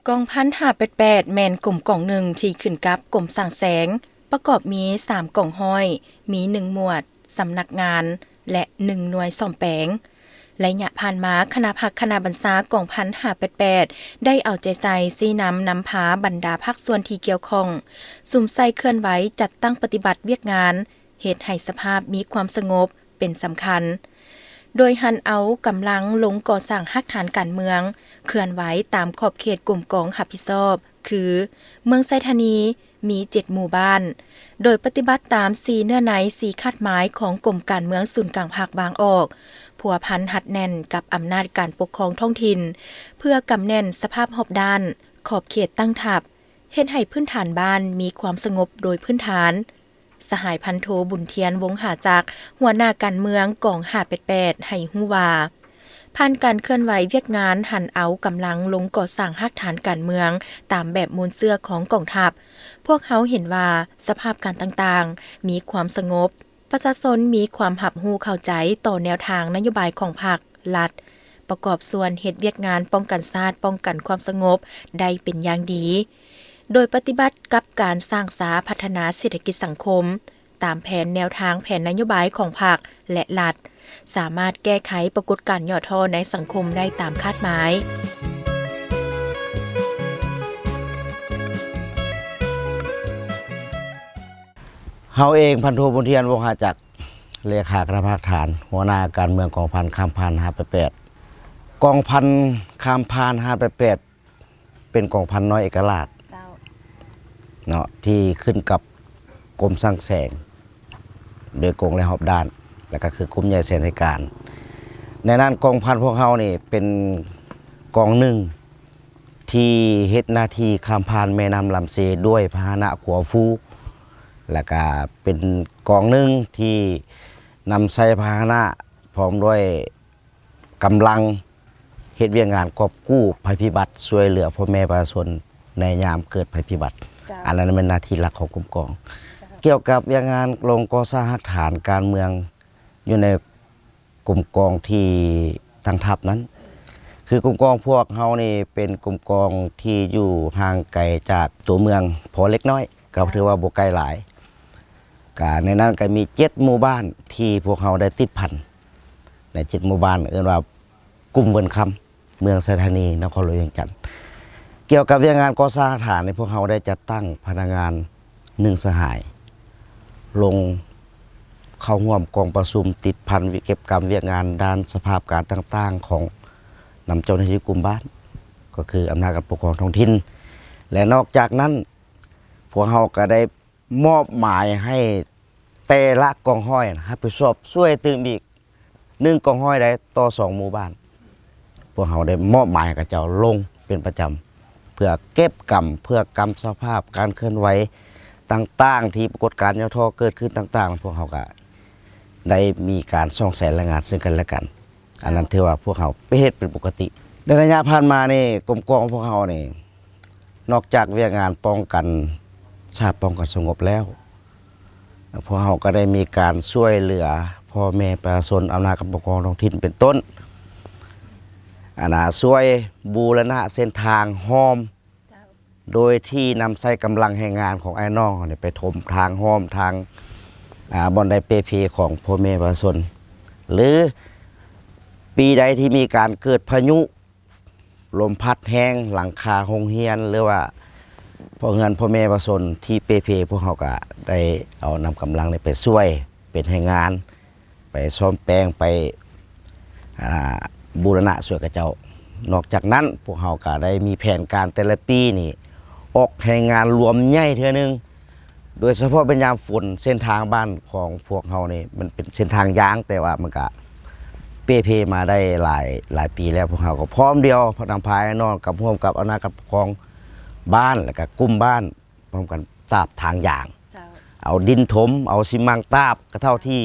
ກອງພັນຫ້າແປດແປດ ແມ່ນກົມກອງໜຶ່ງທີ່ຂຶ້ນກັບກົມສ້າງແສງ, ປະກອບມີສາມກອງຮ້ອຍ, ມີໜຶ່ງໝວດ, ສຳນັກງານ ແລະ ໜຶ່ງໜ່ວຍສ້ອມແປງ. ໄລຍະຜ່ານມາ, ຄະນະພັກຄະນະບັນຊາກອງພັນຫ້າແປດແປດ ໄດ້ເອົາໃຈໃສ່ຊີ້ນຳນຳພາບັນດາພາກສ່ວນທີ່ກ່ຽວຂ້ອງ ສຸມໃສ່ເຄື່ອນໄຫວຈັດຕັ້ງປະຕິບັດວຽກງານ ເຮັດໃຫ້ສະພາບມີຄວາມສະຫງົບເປັນສຳຄັນ, ໂດຍຫັນເອົາກຳລັງລົງກໍ່ສ້າງຮາກຖານການເມືອງ ເຄື່ອນໄຫວຕາມຂອບເຂດກົມກອງຮັບຜິດຊອບ ຄື ເມືອງໄຊທານີ ມີເຈັດໝູ່ບ້ານ, ໂດຍປະຕິບັດຕາມສີ່ເນື້ອໃນ ສີ່ຄາດໝາຍຂອງກົມການເມືອງສູນກາງພັກວາງອອກ, ພົວພັນຮັດແໜ້ນກັບອຳນາດການປົກຄອງທ້ອງຖິ່ນ ເພື່ອກຳແໜ້ນສະພາບຮອບດ້ານ, ຂອບເຂດຕັ້ງທັບ, ເຮັດໃຫ້ພື້ນຖານບ້ານມີຄວາມສະຫງົບໂດຍພື້ນຖານ. ສະຫາຍພັນໂທ ບຸນທຽນ ວົງຫາຈັກ ຫົວໜ້າການເມືອງກອງຫ້າແປດແປດ ໃຫ້ຮູ້ວ່າ, ຜ່ານການເຄື່ອນໄຫວວຽກງານຫັນເອົາກຳລັງລົງກໍ່ສ້າງຮາກຖານການເມືອງຕາມແບບມູນເຊື້ອຂອງກອງທັບ, ພວກເຮົາເຫັນວ່າສະພາບການຕ່າງໆມີຄວາມສະຫງົບ, ປະຊາຊົນມີຄວາມຮັບຮູ້ເຂົ້າໃຈຕໍ່ແນວທາງນະໂຍບາຍຂອງພັກ, ລັດ, ປະກອບສ່ວນເຮັດວຽກງານປ້ອງກັນຊາດ, ປ້ອງກັນຄວາມສະຫງົບໄດ້ເປັນຢ່າງດີ. ໂດຍປະຕິບັດກັບການສ້າງສາພັດທະນາເສດຖະກິດສັງຄົມ ຕາມແຜນແນວທາງແຜນນະໂຍບາຍຂອງພັກ ແລະ ລັດ, ສາມາດແກ້ໄຂປາກົດການຫຍໍ້ທໍ້ໃນສັງຄົມໄດ້ຕາມຄາດໝາຍ. ເຮົາເອງ ພັນໂທ ບຸນທຽນ ວົງຫາຈັກ ເລຂາຄະນະພັກຖານ ຫົວໜ້າການເມືອງກອງພັນຂ້າມຜ່ານຫ້າແປດແປດ. ກອງພັນຂ້າມຜ່ານຫ້າແປດແປດ ເປັນກອງພັນນ້ອຍເອກະລາດ ເຈົ້າ ເນາະ ທີ່ຂຶ້ນກັບກົມສ້າງແສງໂດຍກົງ ແລະ ຮອບດ້ານ ແລະ ກໍຄືກຸ່ມໃຫຍ່ແສນໃຫ້ການ. ໃນນັ້ນກອງພັນພວກເຮົານີ້ເປັນກອງໜຶ່ງທີ່ເຮັດໜ້າທີ່ຂ້າມຜ່ານແມ່ນ້ຳລຳເຊດ້ວຍພາຫະນະຂົວຟູ ແລະ ກະເປັນກອງໜຶ່ງທີ່ນຳໃຊ້ພາຫະນະພ້ອມດ້ວຍ ກຳລັງເຮັດວຽກງານກອບກູ້ໄພພິບັດ ຊ່ວຍເຫຼືອພໍ່ແມ່ປະຊາຊົນໃນຍາມເກີດໄພພິບັດ. ເຈົ້າ. ອັນນັ້ນແມ່ນໜ້າທີ່ຫຼັກຂອງກົມກອງ. ເຈົ້າ. ກ່ຽວກັບວຽກງານລົງກໍ່ສ້າງຮາກຖານການເມືອງຢູ່ໃນກົມກອງທີ່ຕັ້ງທັບນັ້ນ ຄືກົມກອງພວກເຮົານີ້ເປັນກົມກອງທີ່ຢູ່ຫ່າງໄກຈາກຕົວເມືອງພໍເລັກນ້ອຍ ກໍ ເຈົ້າ ຖືວ່າບໍ່ໄກຫຼາຍ. ກະໃນນັ້ນກໍມີເຈັດໝູ່ບ້ານທີ່ພວກເຮົາໄດ້ຕິດພັນ ໃນເຈັດໝູ່ບ້ານ ເອີ້ນວ່າກຸ່ມເວີນຄຳ ເມືອງໄຊທານີ ນະຄອນຫຼວງວຽງຈັນ. ກ່ຽວກັບວຽກງານກໍ່ສ້າງຮາກຖານນີ້ ພວກເຮົາໄດ້ຈັດຕັ້ງພະນັກງານໜຶ່ງສະຫາຍ ລົງເຂົ້າຮ່ວມກອງປະຊຸມຕິດພັນເກັບກຳວຽກງານດ້ານສະພາບການຕ່າງໆ ຂອງນຳເຈົ້າໜ້າທີ່ກຸ່ມບ້ານ ກໍຄືອຳນາດການປົກຄອງທ້ອງຖິ່ນ ແລະ ນອກຈາກນັ້ນ ພວກເຮົາກໍໄດ້ ມອບໝາຍໃຫ້ແຕ່ລະກອງຮ້ອຍຮັບຜິດຊອບຊ່ວຍຕື່ມອີກໜຶ່ງກອງຮ້ອຍໃດຕໍ່ສອງໝູ່ບ້ານ. ພວກເຮົາໄດ້ມອບໝາຍໃຫ້ເຂົາເຈົ້າລົງເປັນປະຈຳ ເພື່ອເກັບກຳ ເພື່ອກຳສະພາບການເຄື່ອນໄຫວຕ່າງໆ ທີ່ປາກົດການຫຍໍ້ທໍ້ເກີດຂຶ້ນຕ່າງໆ ພວກເຮົາກໍໄດ້ມີການສ່ອງແສລາຍງານເຊິ່ງກັນແລະກັນ. ອັນນັ້ນຖືວ່າພວກເຮົາໄປເຮັດເປັນປົກກະຕິ. ໃນໄລຍະຜ່ານມານີ້ ກົມກອງຂອງພວກເຮົານີ້ ນອກຈາກວຽກງານປ້ອງກັນຊາດ ປ້ອງກັນສະຫງົບແລ້ວ, ພວກເຮົາກໍໄດ້ມີການຊ່ວຍເຫຼືອພໍ່ແມ່ປະຊາຊົນ ອຳນາດການປົກຄອງທ້ອງຖິ່ນເປັນຕົ້ນ, ອັນນ່າ ຊ່ວຍບູລະນະເສັ້ນທາງຮ່ອມ ເຈົ້າ ໂດຍທີ່ນຳໃຊ້ກຳລັງແຮງງານຂອງອ້າຍນ້ອງເຮົານີ້ໄປຖົມທາງຮ່ອມທາງ ອາ ບ່ອນໃດເປ່ເພຂອງພໍ່ແມ່ປະຊາຊົນ ຫຼື ປີໃດທີ່ມີການເກີດພາຍຸ ລົມພັດແຮງ ຫຼັງຄາໂຮງຮຽນ ຫຼືວ່າ ເຮືອນພໍ່ແມ່ປະຊາຊົນທີ່ເປ່ເພ ພວກເຮົາກະໄດ້ເອົານຳກຳລັງນີ້ໄປຊ່ວຍເປັນແຮງງານ ໄປສ້ອມແປງ ໄປ ອາ ບູລະນະຊ່ວຍເຂົາເຈົ້າ. ນອກຈາກນັ້ນ ພວກເຮົາກະໄດ້ມີແຜນການແຕ່ລະປີນີ້ ອອກແຮງງານລວມໃຫຍ່ເທື່ອໜຶ່ງ ໂດຍສະເພາະເປັນຍາມຝົນ ເສັ້ນທາງບ້ານຂອງພວກເຮົານີ້ ມັນເປັນເສັ້ນທາງຢາງ ແຕ່ວ່າມັນກະເປ່ເພມາໄດ້ຫຼາຍ ຫຼາຍປີແລ້ວ. ພວກເຮົາກໍພ້ອມດຽວ ນຳພາອ້າຍນ້ອງກັບ ຮ່ວມກັບອຳນາດການປົກຄອງບ້ານ ແລ້ວກະກຸ່ມບ້ານ ພ້ອມກັນຕາບທາງຢາງ ເຈົ້າ ເອົາດິນຖົມ ເອົາຊີມັງຕາບ ກະເທົ່າທີ່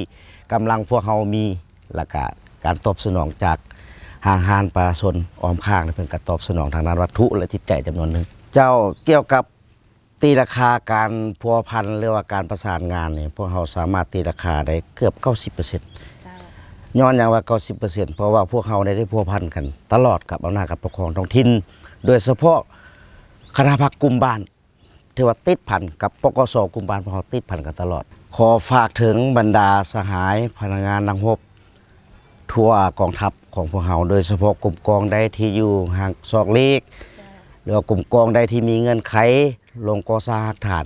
ກຳລັງພວກເຮົາມີ ແລ້ວກະການຕອບສະໜອງຈາກຫ້າງຮ້ານປະຊາຊົນອ້ອມຂ້າງ ເພິ່ນກະຕອບສະໜອງທາງດ້ານວັດຖຸ ແລະ ຈິດໃຈຈຳນວນໜຶ່ງ. ເຈົ້າ, ກ່ຽວກັບ ຕີລາຄາການພົວພັນ ຫຼືວ່າການປະສານງານນີ້ ພວກເຮົາສາມາດຕີລາຄາໄດ້ເກືອບເກົ້າສິບເປີເຊັນ. ເຈົ້າ. ຍ້ອນຫຍັງວ່າເກົ້າສິບເປີເຊັນ? ເພາະວ່າພວກເຮົາໄດ້ ໄດ້ພົວພັນກັນຕະຫຼອດກັບອຳນາດການປົກຄອງທ້ອງຖິ່ນ ໂດຍສະເພາະ ຄະນະພັກກຸ່ມບ້ານ ຖືວ່າຕິດພັນກັບ ປກສ ກຸ່ມບ້ານ ພວກເຮົາຕິດພັນກັນຕະຫຼອດ. ຂໍຝາກເຖິງບັນດາສະຫາຍພະນັກງານນັກຮົບທົ່ວກອງທັບຂອງພວກເຮົາ, ໂດຍສະເພາະກຸ່ມກອງໃດທີ່ຢູ່ຫ່າງສອກຫຼີກ ເຈົ້າ ຫຼືວ່າກຸ່ມກອງໃດທີ່ມີເງື່ອນໄຂລົງກໍ່ສ້າງຮາກຖານ,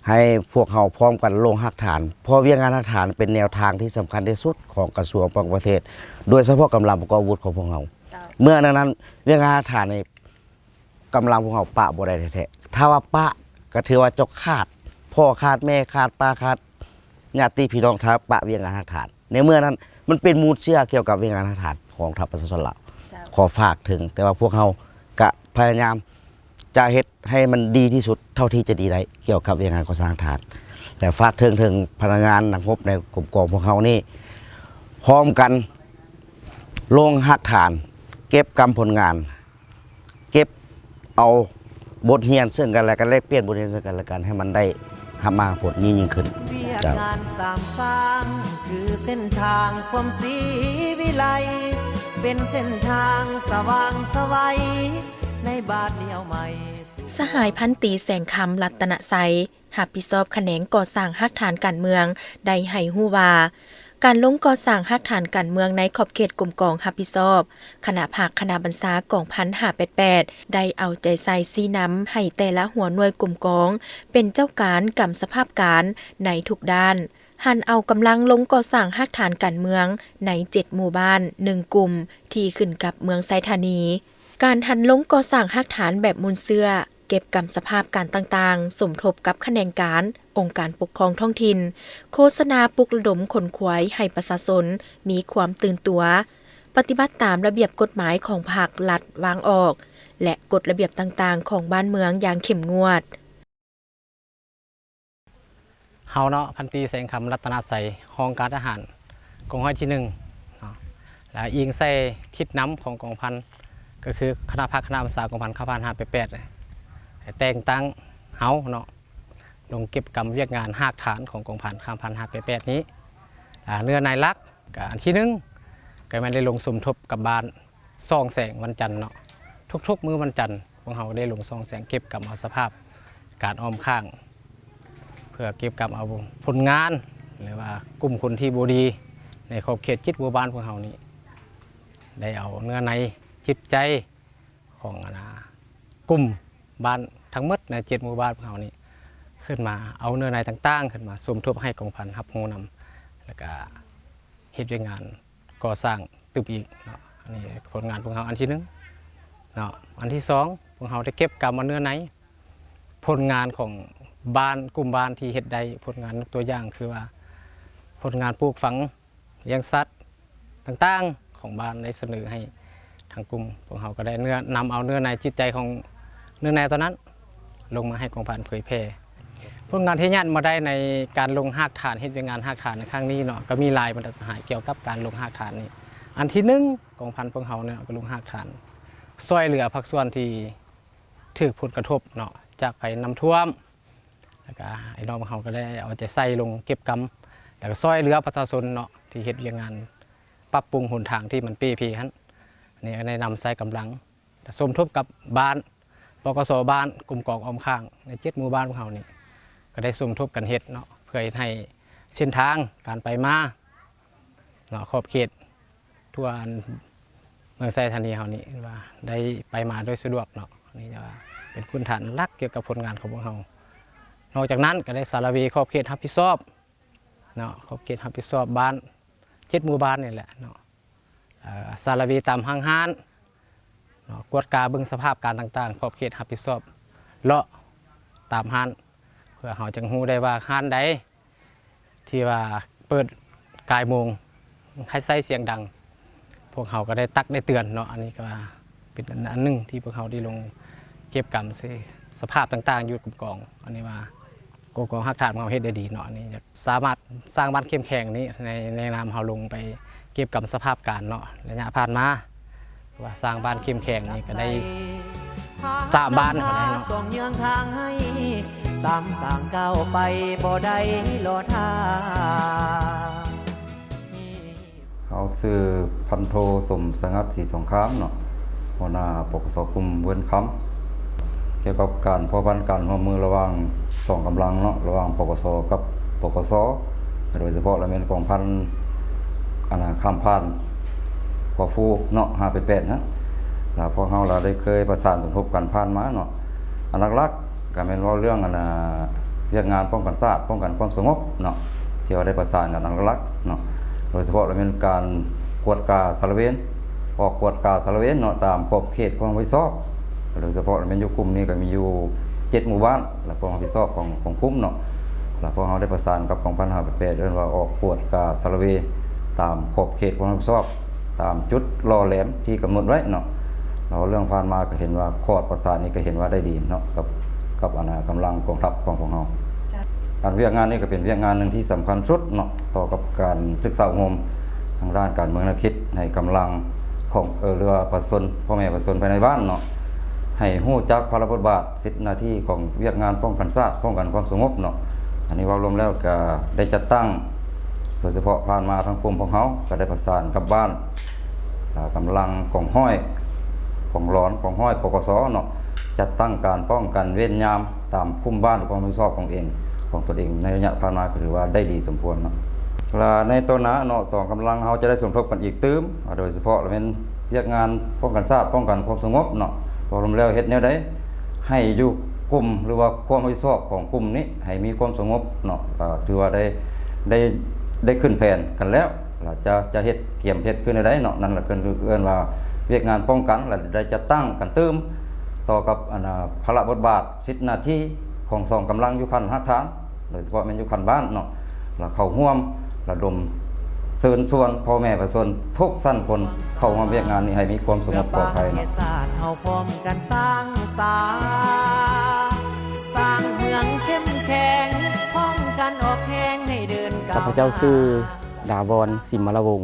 ໃຫ້ພວກເຮົາພ້ອມກັນລົງຮາກຖານ, ເພາະວຽກງານຮາກຖານເປັນແນວທາງທີ່ສຳຄັນທີ່ສຸດຂອງກະຊວງປ້ອງກັນປະເທດ, ໂດຍສະເພາະກຳລັງປະກອບອາວຸດຂອງພວກເຮົາ. ເຈົ້າ. ເມື່ອນັ້ນ ວຽກງານຮາກຖານນີ້ ກຳລັງພວກເຮົາປະບໍ່ໄດ້ແທ້ໆ. ຖ້າວ່າປະ ກໍຖືວ່າເຈົ້າຂາດ ພໍ່ຂາດແມ່ຂາດ ປ້າຂາດ ຍາດຕິພີ່ນ້ອງ ຖ້າປະວຽກງານຮາກຖານ. ໃນເມື່ອນັ້ນ ມັນເປັນມູນເຊື້ອກ່ຽວກັບວຽກງານຮາກຖານຂອງທັບປະຊາຊົນລາວ. ເຈົ້າ. ຂໍຝາກເຖິງ, ແຕ່ວ່າພວກເຮົາກະພະຍາຍາມຈະເຮັດໃຫ້ມັນດີທີ່ສຸດເທົ່າທີ່ຈະດີໄດ້ ກ່ຽວກັບວຽກງານກໍ່ສ້າງຮາກຖານ. ແລະ ຝາກເຖິງ ເຖິງພະນັກງານນັກຮົບໃນກຸ່ມກອງພວກເຮົານີ້ ພ້ອມກັນລົງຮາກຖານ ເກັບກຳຜົນງານ ເກັບເອົາບົດຮຽນເຊິ່ງກັນແລະກັນ, ແລກປ່ຽນບົດຮຽນເຊິ່ງກັນແລະກັນ ໃຫ້ມັນໄດ້ຮັບມາຜົນຍິ່ງໆຂຶ້ນ. ວຽກງານສ້າງສາງ ຄືເສັ້ນທາງຄວາມສີວິໄລ, ເປັນເສັ້ນທາງສະຫວ່າງໄສໃນບາດດຽວໃໝ່. ສະຫາຍພັນຕີ ແສງຄຳ ລັດຕະນະໄຊ ຮັບຜິດຊອບຂະແໜງກໍ່ສ້າງຮາກຖານການເມືອງ ໄດ້ໃຫ້ຮູ້ວ່າ ການລົງກໍ່ສ້າງຮາກຖານການເມືອງໃນຂອບເຂດກົມກອງຮັບຜິດຊອບ ຄະນະພັກຄະນະບັນຊາກອງພັນຫ້າແປດແປດ ໄດ້ເອົາໃຈໃສ່ຊີ້ນຳໃຫ້ແຕ່ລະຫົວໜ່ວຍກົມກອງ ເປັນເຈົ້າການກຳສະພາບການໃນທຸກດ້ານ, ຫັນເອົາກຳລັງລົງກໍ່ສ້າງຮາກຖານການເມືອງໃນເຈັດໝູ່ບ້ານໜຶ່ງກຸ່ມ ທີ່ຂຶ້ນກັບເມືອງໄຊທານີ. ການຫັນລົງກໍ່ສ້າງຮາກຖານແບບມູນເຊື້ອ, ເກັບກຳສະພາບການຕ່າງໆ, ສົມທົບກັບຂະແໜງການ, ອົງການປົກຄອງທ້ອງຖິ່ນ, ໂຄສະນາປຸກລະດົມຂົນຂວາຍໃຫ້ປະຊາຊົນມີຄວາມຕື່ນຕົວ, ປະຕິບັດຕາມລະບຽບກົດໝາຍຂອງພັກລັດວາງອອກ ແລະ ກົດລະບຽບຕ່າງໆຂອງບ້ານເມືອງຢ່າງເຂັ້ມງວດ. ເຮົາເນາະ ພັນຕີ ແສງຄຳ ລັດຕະນະໄຊ ຮອງການທະຫານ ກອງຮ້ອຍທີໜຶ່ງເນາະ ແລະ ອີງໃສ່ທິດນຳຂອງກອງພັນ ກໍຄືຄະນະພັກຄະນະບັນຊາກອງພັນ ຄະນະພັກ ຫ້າແປດແປດ ແຕ່ງຕັ້ງເຮົາເນາະ ລົງເກັບກຳວຽກງານຮາກຖານຂອງກອງພັນ ຄະນະພັກ ຫ້າແປດແປດນີ້ ອາ ເນື້ອໃນຫຼັກ ກະອັນທີໜຶ່ງ ກໍແມ່ນໄດ້ລົງສົມທົບກັບບ້ານ ສ່ອງແສງວັນຈັນເນາະ, ທຸກໆມື້ວັນຈັນ ພວກເຮົາໄດ້ລົງສ່ອງແສງເກັບກຳເອົາສະພາບການອ້ອມຂ້າງ ເພື່ອເກັບກຳເອົາຜົນງານ ຫຼືວ່າກຸ່ມຄົນທີ່ບໍ່ດີໃນຂອບເຂດເຈັດໝູ່ບ້ານພວກເຮົານີ້ ໄດ້ເອົາເນື້ອໃນຈິດໃຈຂອງ ອັນນາ ກຸ່ມບ້ານທັງໝົດໃນເຈັດໝູ່ບ້ານພວກເຮົານີ້ ຂຶ້ນມາເອົາເນື້ອໃນຕ່າງໆ ຂຶ້ນມາສົມທົບໃຫ້ກອງພັນຮັບຮູ້ນຳ ແລ້ວກະ ເຮັດວຽກງານກໍ່ສ້າງຕື່ມອີກເນາະ. ອັນນີ້ຜົນງານພວກເຮົາອັນທີໜຶ່ງເນາະ. ອັນທີສອງ ພວກເຮົາໄດ້ເກັບກຳເອົາເນື້ອໃນຜົນງານຂອງບ້ານ, ກຸ່ມບ້ານທີ່ເຮັດໄດ້ຜົນງານ, ຍົກຕົວຢ່າງຄືວ່າ ຜົນງານປູກຝັງ, ລ້ຽງສັດຕ່າງໆຂອງບ້ານ ໄດ້ສະເໜີໃຫ້ ທາງກຸ່ມພວກເຮົາກໍໄດ້ເນື້ອ ນຳເອົາເນື້ອໃນຈິດໃຈຂອງເນື້ອໃນຕອນນັ້ນ ລົງມາໃຫ້ກອງພັນເຜີຍແຜ່. ຜົນງານທີ່ຍາດມາໄດ້ໃນການລົງຮາກຖານ, ເຮັດວຽກງານຮາກຖານໃນຄັ້ງນີ້ເນາະ, ກໍມີຫຼາຍບັນດາສະຫາຍກ່ຽວກັບການລົງຮາກຖານນີ້. ອັນທີໜຶ່ງ ກອງພັນພວກເຮົາເນຍ ກໍລົງຮາກຖານ ຊ່ອຍເຫຼືອພາກສ່ວນທີ່ຖືກຜົນກະທົບເນາະ ຈາກໄພນ້ຳຖ້ວມ. ແລ້ວກະອ້າຍນ້ອງເຮົາກໍໄດ້ເອົາໃຈໃສ່ລົງເກັບກຳ ແລ້ວກໍຊ່ອຍເຫຼືອປະຊາຊົນເນາະ ທີ່ເຮັດວຽກງານປັບປຸງຫົນທາງທີ່ມັນເປ່ເພຫັ້ນ. ອັນນີ້ກໍໄດ້ນຳໃຊ້ກຳລັງ ສົມທົບກັບບ້ານ, ປກສ ບ້ານ, ກຸ່ມກອງອ້ອມຂ້າງໃນເຈັດໝູ່ບ້ານພວກເຮົານີ້ ກໍໄດ້ສົມທົບກັນເຮັດເນາະ ເພື່ອເຮັດໃຫ້ເສັ້ນທາງການໄປມາເນາະ ຂອບເຂດ ທົ່ວອັນເມືອງໄຊທານີເຮົານີ້ ວ່າໄດ້ໄປມາໂດຍສະດວກເນາະ. ນີ້ວ່າເປັນພື້ນຖານຫຼັກກ່ຽວກັບຜົນງານຂອງພວກເຮົາ. ນອກຈາກນັ້ນກໍໄດ້ສາລະເວຂອບເຂດຮັບຜິດຊອບເນາະ, ຂອບເຂດຮັບຜິດຊອບບ້ານເຈັດໝູ່ບ້ານນີ້ແຫຼະເນາະ, ເອີ ສາລະເວຕາມຫ້າງຮ້ານເນາະ, ກວດກາເບິ່ງສະພາບການຕ່າງໆ ຂອບເຂດຮັບຜິດຊອບ ເລາະຕາມຮ້ານ ເພື່ອເຮົາຈັ່ງຮູ້ໄດ້ວ່າຮ້ານໃດ ທີ່ວ່າເປີດກາຍໂມງ ໃຫ້ໃຊ້ສຽງດັງ ພວກເຮົາກໍໄດ້ຕັກໄດ້ເຕືອນເນາະ. ອັນນີ້ກໍເປັນອັນໜຶ່ງທີ່ພວກເຮົາໄດ້ລົງເກັບກຳສະພາບຕ່າງໆຢູ່ກຳກອງ. ອັນນີ້ວ່າ ໂກ ກອງຮາກຖານຂອງເຮົາເຮັດໄດ້ດີເນາະ, ອັນນີ້ຢາກສາມາດສ້າງບ້ານເຂັ້ມແຂງນີ້ ໃນ ໃນນາມເຮົາລົງໄປເກັບກຳສະພາບການເນາະ ໄລຍະຜ່ານມາ. ວ່າສ້າງບ້ານເຂັ້ມແຂງນີ້ກໍໄດ້ສາມບ້ານເທົ່ານັ້ນເນາະ. ສອງເຍືອງທາງໃຫ້ ສາມສ້າງກ້າວໄປບໍ່ໄດ້ລໍຖ້າ. ເຮົາຊື່ພັນໂທ ສົມສະຫງັດ ສີສົງຄາມເນາະ, ຫົວໜ້າ ປກສ ກຸ່ມເວີນຄຳ. ກ່ຽວກັບການພົວພັນການຮ່ວມມືລະຫວ່າງສອງກຳລັງເນາະ ລະຫວ່າງ ປກສ ກັບ ປກສ ໂດຍສະເພາະລະແມ່ນກອງພັນ ອັນນ່າ ຂ້າມຜ່ານຂົວຟູເນາະ ຫ້າແປດແປດນະ ລະພວກເຮົາລະໄດ້ເຄີຍປະສານສົມທົບກັນຜ່ານມາເນາະ ອັນຫຼັກໆ ກະແມ່ນເວົ້າເລື່ອງ ອັນນ່າ ວຽກງານປ້ອງກັນຊາດ ປ້ອງກັນຄວາມສະຫງົບເນາະ ທີ່ວ່າໄດ້ປະສານກັນອັນຫຼັກໆເນາະ ໂດຍສະເພາະລະແມ່ນການກວດກາສາລະເວນ ອອກກວດກາສາລະເວນເນາະ ຕາມຂອບເຂດຄວາມຮັບຜິດຊອບ ໂດຍສະເພາະລະແມ່ນຢູ່ກຸ່ມນີ້ກະມີຢູ່ເຈັດໝູ່ບ້ານ ລະຄວາມຮັບຜິດຊອບຂອງ ຂອງກຸ່ມເນາະ ລະພວກເຮົາໄດ້ປະສານກັບກອງພັນຫ້າແປດແປດ ເອີ້ນວ່າອອກກວດກາສາລະເວນຕາມຂອບເຂດຄວາມຮັບຜິດຊອບ ຕາມຈຸດຫຼໍ່ແຫຼມທີ່ກຳນົດໄວ້ເນາະ ແລ້ວເລື່ອງຜ່ານມາກະເຫັນວ່າຂອດປະສານນີ້ກະເຫັນວ່າໄດ້ດີເນາະ ກັບ ກັບ ອັນນ່າ ກຳລັງກອງທັບຂອງພວກເຮົາ ອັນວຽກງານນີ້ກະເປັນວຽກງານໜຶ່ງທີ່ສຳຄັນສຸດເນາະ ຕໍ່ກັບການສຶກສາອົບຮົມທາງດ້ານການເມືອງແນວຄິດ ໃຫ້ກຳລັງຂອງ ເອີ ຫຼືວ່າປະຊາຊົນ ພໍ່ແມ່ປະຊາຊົນພາຍໃນບ້ານເນາະ ໃຫ້ຮູ້ຈັກພາລະບົດບາດ ສິດໜ້າທີ່ຂອງວຽກງານປ້ອງກັນຊາດ ປ້ອງກັນຄວາມສະຫງົບເນາະ ອັນນີ້ເວົ້າລວມແລ້ວກະໄດ້ຈັດຕັ້ງ ໂດຍສະເພາະຜ່ານມາທາງກຸ່ມພວກເຮົາກະໄດ້ປະສານກັບບ້ານ ກຳລັງກອງຮ້ອຍ ກອງຫຼອນ ກອງຮ້ອຍ ປກສ ເນາະ ຈັດຕັ້ງການປ້ອງກັນເວນຍາມຕາມຄຸ້ມບ້ານ ຄວາມຮັບຜິດຊອບຂອງເອງ ຂອງຕົນເອງ ໃນໄລຍະຜ່ານມາກະຖືວ່າໄດ້ດີສົມຄວນເນາະ ລະໃນຕໍ່ໜ້າເນາະ ສອງກຳລັງເຮົາຈະໄດ້ສົມທົບກັນອີກຕື່ມ ໂດຍສະເພາະລະແມ່ນວຽກງານປ້ອງກັນຊາດ ປ້ອງກັນຄວາມສະຫງົບເນາະ ເວົ້າລວມແລ້ວເຮັດແນວໃດໃຫ້ຢູ່ກຸ່ມ ຫຼືວ່າຄວາມຮັບຜິດຊອບຂອງກຸ່ມນີ້ໃຫ້ມີຄວາມສະຫງົບເນາະ ກະຖືວ່າໄດ້ ໄດ້ ໄດ້ຂຶ້ນແຜນກັນແລ້ວ ລະຈະ ຈະເຮັດ ກຽມເຮັດຄືແນວໃດເນາະ ນັ້ນລະເອີ້ນ ເອີ້ນວ່າວຽກງານປ້ອງກັນ ລະໄດ້ຈັດຕັ້ງກັນຕື່ມ ຕໍ່ກັບ ອັນນ່າ ພາລະບົດບາດ ສິດໜ້າທີ່ຂອງສອງກຳລັງຢູ່ຂັ້ນຮາກຖານ ໂດຍສະເພາະແມ່ນຢູ່ຂັ້ນບ້ານເນາະ ລະເຂົ້າຮ່ວມລະດົມເຊີນຊວນພໍ່ແມ່ປະຊາຊົນທຸກຊັ້ນຄົນເຂົ້າຮ່ວມວຽກງານນີ້ໃຫ້ມີຄວາມສະຫງົບປອດໄພເນາະ ເພື່ອປະເທດຊາດເຮົາພ້ອມກັນສ້າງສາ ສ້າງເມືອງເຂັ້ມແຂງ ພ້ອມກັນອອກແຮງໃຫ້ເດີນກ້າວໜ້າ. ຂ້າພະເຈົ້າຊື່ ດາວອນ ສິມມະລະວົງ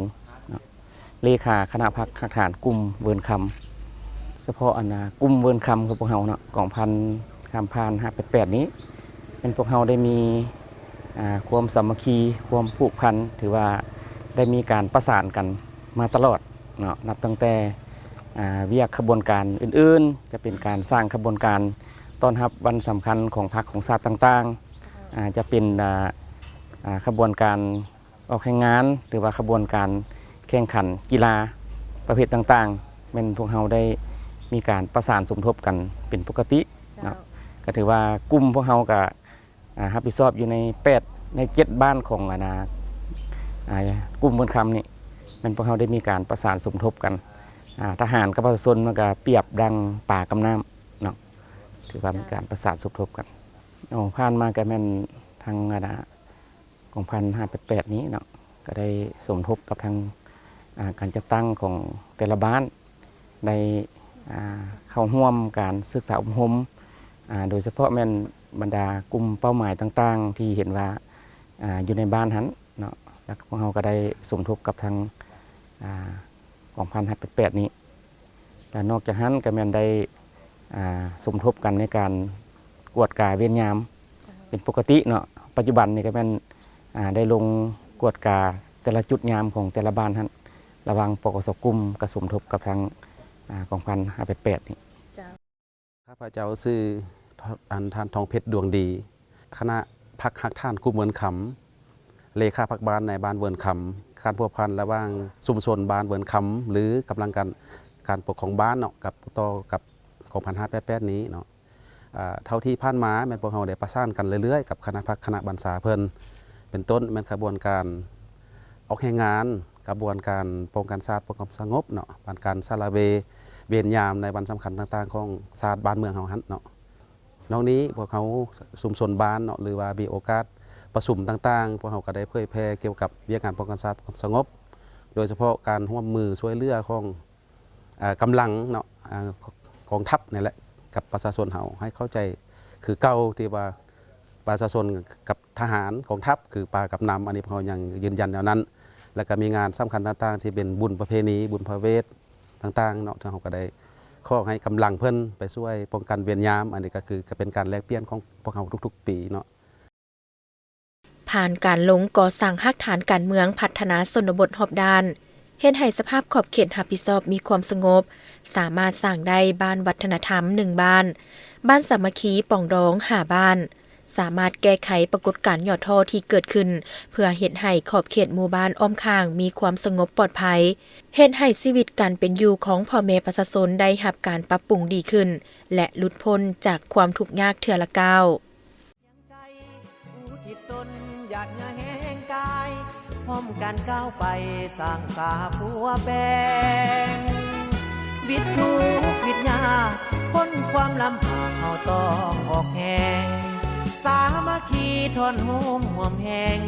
ເນາະ ເລຂາຄະນະພັກຮາກຖານກຸ່ມເວີນຄຳ ສະເພາະ ອັນນ່າ ກຸ່ມເວີນຄຳຂອງພວກເຮົາເນາະ ກອງພັນຂ້າມຜ່ານຫ້າແປດແປດນີ້ ແມ່ນພວກເຮົາໄດ້ມີ ອ່າ ຄວາມສາມັກຄີ ຄວາມຜູກພັນ ຖືວ່າໄດ້ມີການປະສານກັນມາຕະຫຼອດເນາະ ນັບຕັ້ງແຕ່ ອ່າ ວຽກຂະບວນການອື່ນໆ ຈະເປັນການສ້າງຂະບວນການຕ້ອນຮັບວັນສຳຄັນຂອງພັກຂອງຊາດຕ່າງໆ ອາ ຈະເປັນ ອ່າ ອ່າ ຂະບວນການ ອອກແຮງງານ ຫຼືວ່າຂະບວນການແຂ່ງຂັນກິລາປະເພດຕ່າງໆ ແມ່ນພວກເຮົາໄດ້ມີການປະສານສົມທົບກັນເປັນປົກກະຕິເນາະ ເຈົ້າ ກະຖືວ່າກຸ່ມພວກເຮົາກະ ອາ ຮັບຜິດຊອບຢູ່ໃນແປດ ໃນເຈັດບ້ານຂອງ ອັນນ່າ ອາ ກຸ່ມເວີນຄຳນີ້ ແມ່ນພວກເຮົາໄດ້ມີການປະສານສົມທົບກັນ ອາ ທະຫານກັບປະຊາຊົນມັນກະປຽບດັ່ງປາກັບນ້ຳເນາະ ຖືວ່າມີການປະສານສົມທົບກັນ. ໂອ້ ຜ່ານມາກະແມ່ນທາງ ອັນນ່າ ກອງພັນຫ້າແປດແປດນີ້ເນາະ ກະໄດ້ສົມທົບກັບທາງ ອາ ການຈັດຕັ້ງຂອງແຕ່ລະບ້ານ ໄດ້ ອາ ເຂົ້າຮ່ວມການສຶກສາອົບຮົມ ອາ ໂດຍສະເພາະແມ່ນບັນດາກຸ່ມເປົ້າໝາຍຕ່າງໆ ທີ່ເຫັນວ່າ ອາ ຢູ່ໃນບ້ານຫັ້ນເນາະ ແລ້ວພວກເຮົາກະໄດ້ສົມທົບກັບທາງ ອາ ກອງພັນຫ້າແປດແປດນີ້ ແລະ ນອກຈາກຫັ້ນກະແມ່ນໄດ້ ອ່າ ສົມທົບກັນໃນການກວດກາເວນຍາມເປັນປົກກະຕິເນາະ. ປັດຈຸບັນນີ້ກະແມ່ນ ອ່າ ໄດ້ລົງກວດກາແຕ່ລະຈຸດຍາມຂອງແຕ່ລະບ້ານຫັ້ນ ລະຫວ່າງ ປກສ ກຸ່ມກະສົມທົບກັບທາງ ອ່າ ກອງພັນຫ້າແປດແປດນີ້. ເຈົ້າ. ຂ້າພະເຈົ້າຊື່ ທ່ານ ທ່ານ ທອງເພັດ ດວງດີ ຄະນະພັກຮາກຖານກຸ່ມເວີນຄຳ ເລຂາພັກບ້ານໃນບ້ານເວີນຄຳ. ການພົວພັນລະຫວ່າງຊຸມຊົນບ້ານເວີນຄຳ ຫຼື ກຳລັງການ ການປົກຄອງບ້ານເນາະ ກັບ ຕໍ່ກັບກອງພັນຫ້າແປດແປດນີ້ເນາະ ເອີ ເທົ່າທີ່ຜ່ານມາແມ່ນພວກເຮົາໄດ້ປະສານກັນເລື້ອຍໆ ກັບຄະນະພັກຄະນະບັນຊາເພິ່ນ ເປັນຕົ້ນແມ່ນຂະບວນການອອກແຮງງານ ຂະບວນການປ້ອງກັນຊາດ ປ້ອງກັນສະຫງົບເນາະ ການສາລະເວ ເວນຍາມໃນວັນສຳຄັນຕ່າງໆຂອງຊາດບ້ານເມືອງເຮົາຫັ້ນເນາະ. ນອກນີ້ພວກເຮົາຊຸມຊົນບ້ານເນາະ ຫຼືວ່າມີໂອກາດປະຊຸມຕ່າງໆ ພວກເຮົາກະໄດ້ເຜີຍແຜ່ກ່ຽວກັບວຽກງານປ້ອງກັນຊາດ ປ້ອງກັນສະຫງົບ ໂດຍສະເພາະການຮ່ວມມືຊ່ວຍເຫຼືອຂອງ ເອີ ກຳລັງເນາະ ເອີ ກອງທັບນີ້ແຫຼະ ກັບປະຊາຊົນເຮົາໃຫ້ເຂົ້າໃຈຄືເກົ່າ ທີ່ວ່າປະຊາຊົນກັບທະຫານ ກອງທັບຄືປາກັບນ້ຳ ອັນນີ້ພວກເຮົາຍັງຢືນຢັນແນວນັ້ນ. ແລ້ວກະມີງານສຳຄັນຕ່າງໆ ທີ່ເປັນບຸນປະເພນີ ບຸນພະເວດຕ່າງໆເນາະ ເຮົາກະໄດ້ຂໍໃຫ້ກຳລັງເພິ່ນໄປຊ່ວຍປ້ອງກັນເວນຍາມ ອັນນີ້ກະຄືກະເປັນການແລກປ່ຽນຂອງພວກເຮົາທຸກໆປີເນາະ. ຜ່ານການລົງກໍ່ສ້າງຮາກຖານການເມືອງ ພັດທະນາຊົນນະບົດຮອບດ້ານ, ເຮັດໃຫ້ສະພາບຂອບເຂດຮັບຜິດຊອບມີຄວາມສະຫງົບ, ສາມາດສ້າງໄດ້ບ້ານວັດທະນະທຳໜຶ່ງບ້ານ, ບ້ານສາມັກຄີປອງດອງຫ້າບ້ານ, ສາມາດແກ້ໄຂປາກົດການຫຍໍ້ທໍ້ທີ່ເກີດຂຶ້ນ ເພື່ອເຮັດໃຫ້ຂອບເຂດໝູ່ບ້ານອ້ອມຂ້າງມີຄວາມສະຫງົບປອດໄພ, ເຮັດໃຫ້ຊີວິດການເປັນຢູ່ຂອງພໍ່ແມ່ປະຊາຊົນໄດ້ຮັບການປັບປຸງດີຂຶ້ນ ແລະ ຫຼຸດພົ້ນຈາກຄວາມທຸກຍາກເທື່ອລະກ້າວ. ໃຈອຸທິດຕົນຢາດເຫື່ອແຮງກາຍ ພ້ອມກັນກ້າວໄປສ້າງສາປົວແປງ ວິດທຸກວິດຍາກ ພົ້ນຄວາມລຳບາກເຮົາຕ້ອງອອກແຮງ ສາມັກຄີທ່ອນໂຮມຮ່ວມແຮງ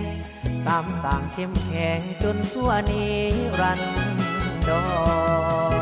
ສາມສ້າງເຂັ້ມແຂງຈົນຊົ່ວນິລັນດອນ.